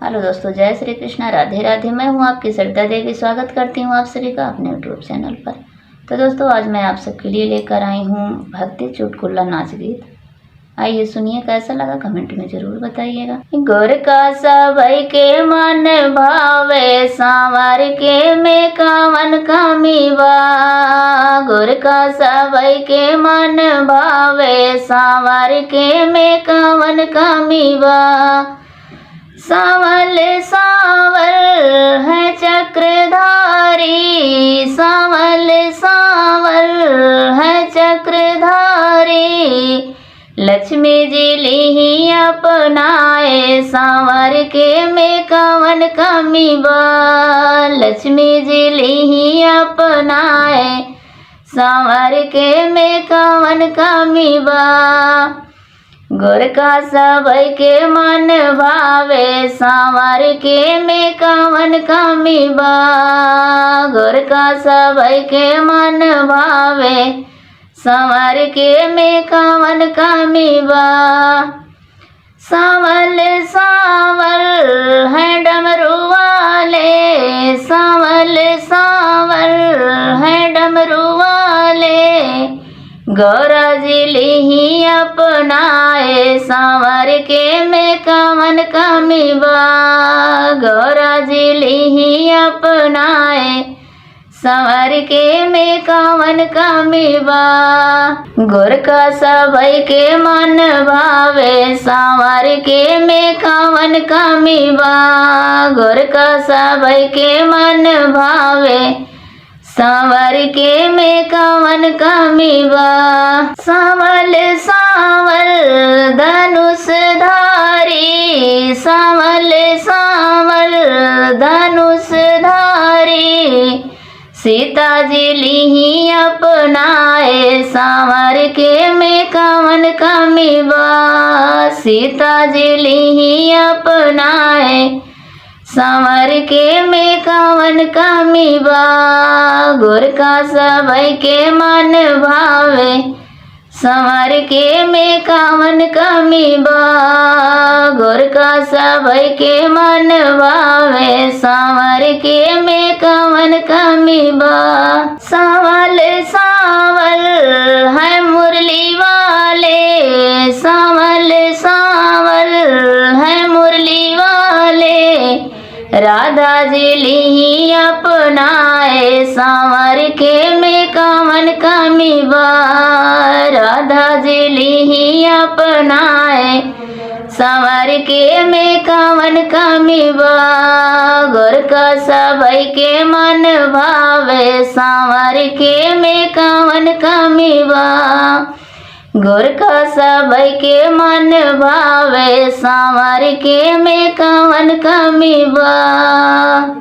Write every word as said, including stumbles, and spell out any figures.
हेलो दोस्तों, जय श्री कृष्णा, राधे राधे। मैं हूँ आपकी सरिता देवी। स्वागत करती हूँ आप सभी का अपने YouTube चैनल पर। तो दोस्तों, आज मैं आप सबके लिए लेकर आई हूँ भक्ति चुटकुला नाच गीत। आइए सुनिए, कैसा लगा कमेंट में जरूर बताइएगा। गोरका सबई के मन भावे, सांवर के में कवन कमी बा। गोरका सबई के मन भावे, सांवर के में कवन कमी बा। सांवल सांवल है चक्रधारी, सांवल सांवल है चक्रधारी। लक्ष्मी जी लिही अपनाए, सांवर के में कवन कमी बा। लक्ष्मी जी लिही अपनाए, सांवर के में कवन कमी बा। गोरका सबई के मन भावे, सांवर के में कवन कमी बा। गोरका सबई के मन भावे, सांवर के में कवन कमी बा। सांवल सांवल है डमरू वाले, सांवल सांवल है डमरू वाले। गौरा जी लिही अपनाए, सांवर के में कवन कमी बा। गौरा जी लिही अपनाए, सांवर के में कवन कमी बा। गोरका सबई के मन भावे, सांवर के में कवन कमी बा। गोरका सबई के मन भावे, सांवर के में कवन कमी बा। सांवल सांवल धनुष धारी, सांवल सांवल धनुष धारी। सीता जी लिही अपनाए, सांवर के में कवन कमी बा। सीता जी लिही अपनाए, सांवर के में कवन कमी बा। गोरका सबई के मन भावे, सांवर के में कवन कमी बा। गोरका सबई के मन भावे, सांवर के में कवन कमी बा। सांवल सांवल है मुरली वाले, सांवल सांवल है मुरली वाले। राधा जी लिही अपनाए, सांवर के में कवन कमी बा। राधा जी लिही अपनाए, सांवर के में कवन कमी बा। गोरका सबई के मन भावे, सांवर के में कवन कमी बा। गोरका सबई के मन भावे, सांवर के में कवन कमी बा।